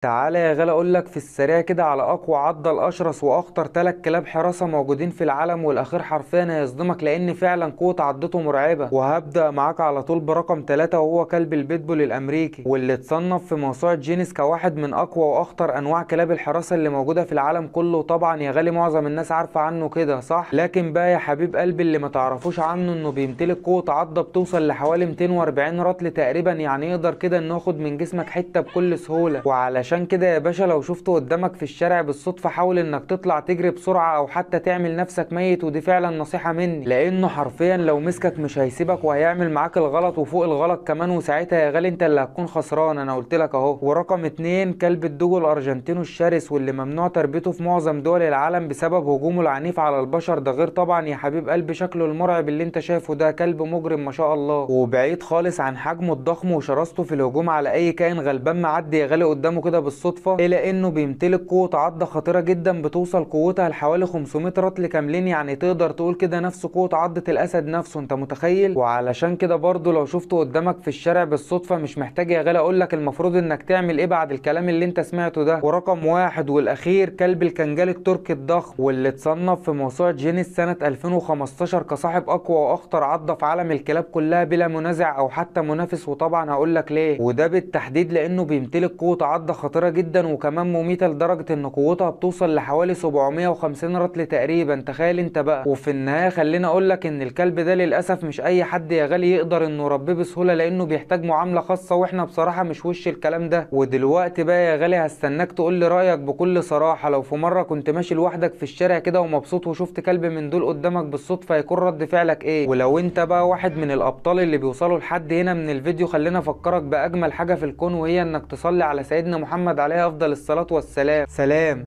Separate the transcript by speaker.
Speaker 1: تعالى يا غالي اقول لك في السريع كده على اقوى عضه الاشرس واخطر 3 كلاب حراسة موجودين في العالم، والاخير حرفيا هيصدمك لان فعلا قوة عضته مرعبة. وهبدا معاك على طول برقم 3 وهو كلب البيتبول الامريكي، واللي اتصنف في موسوعة جينيس كواحد من اقوى واخطر انواع كلاب الحراسة اللي موجودة في العالم كله. طبعا يا غالي معظم الناس عارفه عنه كده صح، لكن بقى يا حبيب قلبي اللي ما تعرفوش عنه انه بيمتلك قوة عضه بتوصل لحوالي 240 رطل تقريبا، يعني يقدر كده انه ياخد من جسمك حتة بكل سهولة. وعلشان كده يا باشا لو شفته قدامك في الشارع بالصدفة حاول انك تطلع تجري بسرعة او حتى تعمل نفسك ميت، ودي فعلا نصيحة مني، لانه حرفيا لو مسكك مش هيسيبك وهيعمل معاك الغلط وفوق الغلط كمان، وساعتها يا غالي انت اللي هتكون خسران، انا قلت لك اهو. ورقم 2 كلب الدوجو الارجنتينو الشرس، واللي ممنوع تربيته في معظم دول العالم بسبب هجومه العنيف على البشر، ده غير طبعا يا حبيب قلبي شكله المرعب اللي انت شايفه ده، كلب مجرم ما شاء الله، وبعيد خالص عن حجمه الضخم وشراسته في الهجوم على اي كائن غلبان معدي يا غالي قدامه كده بالصدفة، الى انه بيمتلك قوة عضه خطيرة جدا بتوصل قوتها لحوالي 500 رطل كاملين، يعني تقدر تقول كده نفس قوة عضه الاسد نفسه، انت متخيل؟ وعلشان كده برضو لو شفته قدامك في الشارع بالصدفة مش محتاج يا غالي اقول لك المفروض انك تعمل ايه بعد الكلام اللي انت سمعته ده. ورقم 1 والاخير كلب الكنجال التركي الضخم، واللي اتصنف في موسوعة جينيس سنة 2015 كصاحب اقوى واخطر عضه في عالم الكلاب كلها بلا منازع او حتى منافس، وطبعا هقول لك ليه، وده بالتحديد لانه بيمتلك قوة عضه خطيرة جدا وكمان مميته لدرجة ان قوتها بتوصل لحوالي 750 رطل تقريبا، تخيل انت بقى. وفي النهاية خلينا اقول لك ان الكلب ده للاسف مش اي حد يا غالي يقدر انه يربيه بسهولة، لانه بيحتاج معاملة خاصة، واحنا بصراحة مش وش الكلام ده. ودلوقتي بقى يا غالي هستناك تقول لي رايك بكل صراحة، لو في مرة كنت ماشي لوحدك في الشارع كده ومبسوط وشفت كلب من دول قدامك بالصدفة هيكون رد فعلك ايه؟ ولو انت بقى واحد من الابطال اللي بيوصلوا لحد هنا من الفيديو خلينا افكرك باجمل حاجة في الكون، وهي انك تصلي على سيدنا محمد عليه افضل الصلاة والسلام. سلام.